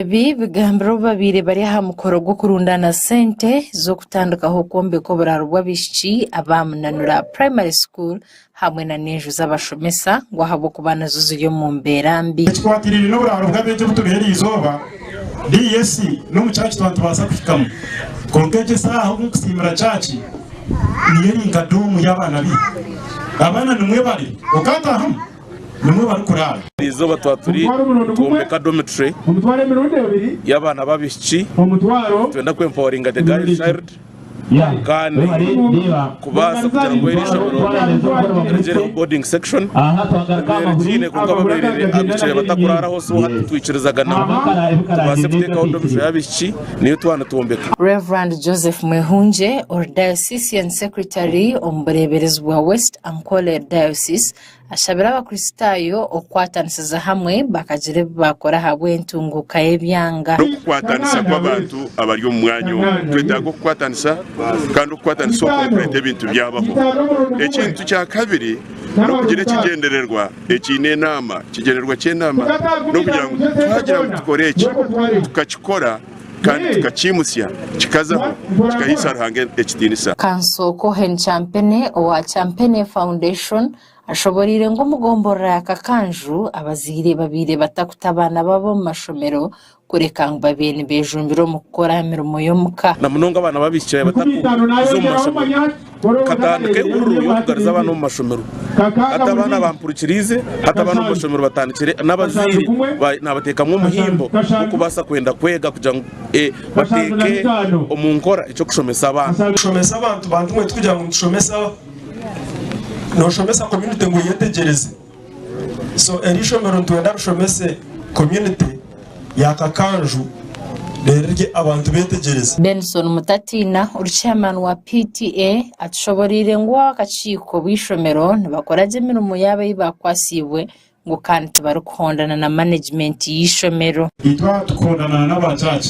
Ebi bigambirwe obu babaire bari aha mukoro gw'okurundaana sente z'okutandikaho kwombeka oburaaro bw'abaishiki aba Munanura Primary School hamwe na n'enju z'abashomesa ngu ahabw'okuba nazo ziri omu mbeera mbi. Ekikwatiraine n'oburaaro bw'abeegi obu turiho eriizooba, DS n'omu church twaba nitubaasa kuhikamu. Kwonka egi esaaha obu nkusiimira church niyo eri nka doomu y'abaana baitu. Abaana nimwo bari, okaataahamu? Nimwo barikuraara. Erizooba twaba turi kwombeka dormitory y'abaana b'abaishiki, nitwenda ku empoweringa the girl child kandi kubaasa kugira ngu eri ishomero rigireho boarding section ribaire rigiine kwonka babaire abaishiki batakuraaraho so hati twikirizagana nabo tubaase kuteekaho dormitory y'abaishiki niyo twaba nitwombeka. Rev. Joseph Mwehungye ori Diocesan Secretary omu bureeberezi bwa West Ankole Diocese Ashabire Abakristaayo okukwatanisiza hamwe bakagira ebi baakora ahabw'entunguuka y'ebyanga. N'okukwatanisa kw'abantu abari omu mwanya ogwo. Nitwetaaga okukwatanisa kandi okukwatanisa okwo nikureeta ebintu byabaho. Ekintu kya kabiri n'okugira ekigyendererwa ekiine enaama. Ekigyendererwa ky'enaama n'okugira ngu twagira ngu tukore eki, tukakikora kandi tukakiimutsya kikazaho kikahaisa Ruhanga ekitiinisa. Kanso Cohen Champene owa Champene Foundation ashoboreire ngu omu gomborora ya Kakanju abazaire babaire batakuta abaana baabo omu mashomero kureka ngu babaire nibejumbira omu kukora aha mirimo y'omuka. Na munonga abaana b'abaishiki batakuza omu mashomero. Nkatandika ehururu y'okugariza abaana omu mashomero. Hati abaana bampurikiriize, hati abaana omu mashomero batandikire n'abazaire naabateekamu omuhimbo gw'okubaasa kwenda kwega kugira ngu bateeke omu nkora eky'okushomesa abaana. Kushomesa abantu bantu mwe tikugira ngu nitushomesa noshomesa community ngu eyetegyereze so eri ishomero nitwenda rishomese community ya Kakanju reero rye abantu betegyereze. Benson Mutatiina ori chairman wa PTA atushoboreire ngu ab'akakiiko b'eishomero nibakora gye emirimo yaabo ei baakwasiibwe ngu kandi tibarikuhondana na management y'eishomero. Itwe aha tukuhondana n'aba church.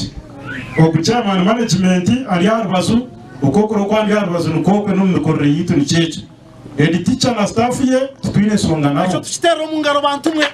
Ogu chairman management ari aha rubaju, okwokora oku ari aha rubaju nikwo okwe n'omu mikorere yaitu nikyo ekyo. Head teacher na staff ye titwine nshonga nabo. Ekyo tukiteerere omu ngaro bantu mwe.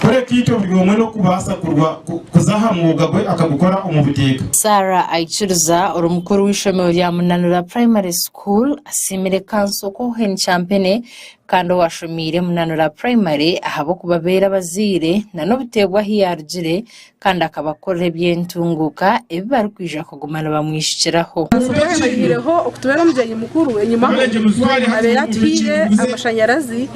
Kureka itwe buri omwe n'okubaasa kurwa kuza aha mwooga gwe akagukora omu buteeka. Sarah Aikiriza ori mukuru w'eishomero rya Munanura Primary School asiimire Kanso Cohen Kyampene kandi owashomiire Munanura Primary ahabw'okubabeera abazaire na n'obuteebwa ahu yaarugire kandi akabakorera eby'entunguuka ebi barikwija kuguma nibamwijukiraho. Oyihireho okutubeera omugyenyi mukuru enyimaho abeire atuhaire amashanyarazi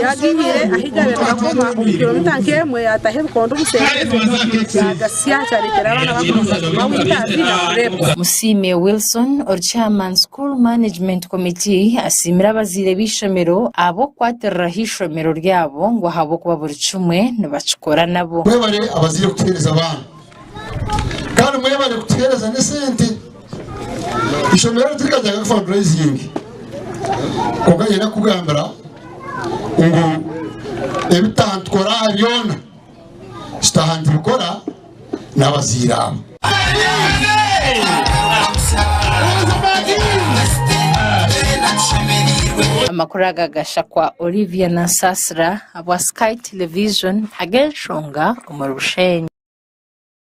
yagaihire ahu gabaire nigakoma omu kilomita nk'emwe yataho ebikondo omusenze yagatsya kyaretera abaana bakuza kunywa wintaazi na purepu. Musiime Wilson ori Chairman School Management Committee asiimire abazaire b'eishomero ahabw'okukwatiriraho eishomero ryabo ngu ahabw'okuba buri kimwe nibakikora nabo. Mwebare abazaire kutuheereza abaana kandi mwebare kutuheereza n'esente. Eishomero eri tirikagyaga fundraising kwonka nyine kukugambira ngu ebi tutaha nitukora aha byona tutaha nitubikora n'abazaire abo. Amakuru aga gashakwa Olivia Nasasira abwa Sky Television ag'enshonga omuri Bushenyi.